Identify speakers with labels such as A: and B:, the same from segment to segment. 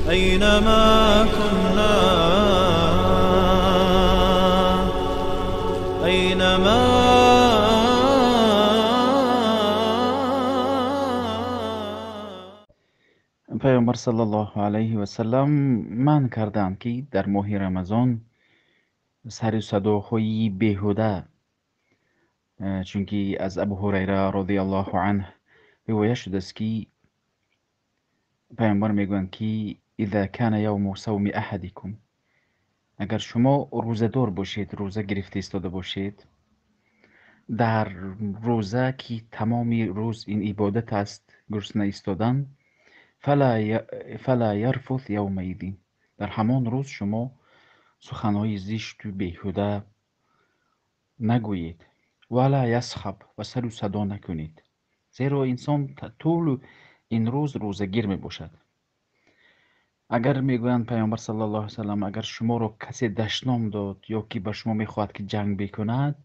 A: أينما كنا، أينما.
B: Пайғамбар саллаллоҳу алайҳи васаллам манъ карданд, ки дар моҳи Рамазон сару садоҳои беҳуда, чунки аз Абу Ҳурайра розияллоҳу анҳ ривоят шудааст, ки пайғамбар мегӯянд, ки иза кана явму савми аҳадикум, агар шумо рӯзадор бошед, рӯза гирифта истода бошед, дар рӯза ки тамоми рӯз ин ибодат аст, гурусна истодан, фала ярфус явмаидин, дар ҳамон рӯз шумо суханҳои зишту беҳуда нагӯед, вала ясхаб, ва сару садо накунед, зеро инсон тӯлу ин рӯз рӯзагир мебошад. Агар мегӯянд пайғамбар саллаллоҳу алайҳи васаллам, агар шуморо касе дашном дод ё ки ба шумо мехоҳад ки ҷанг бикунад,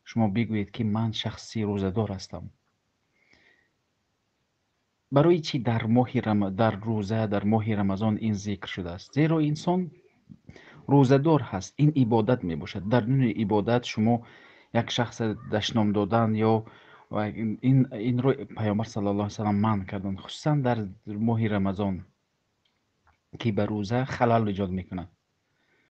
B: шумо бигӯед, ки ман шахси рӯзадор ҳастам. Барои чӣ дар рӯза, дар моҳи Рамазон ин зикр шудааст? Зеро инсон рӯзадор ҳаст, ин ибодат мебошад. Дар нуни ибодат шумо як шахс дашном додан ё инро пайғамбар саллаллоҳу алайҳи васаллам манъ карданд, хусусан дар моҳи Рамазон, ки ба рӯза халал эҷод мекунад.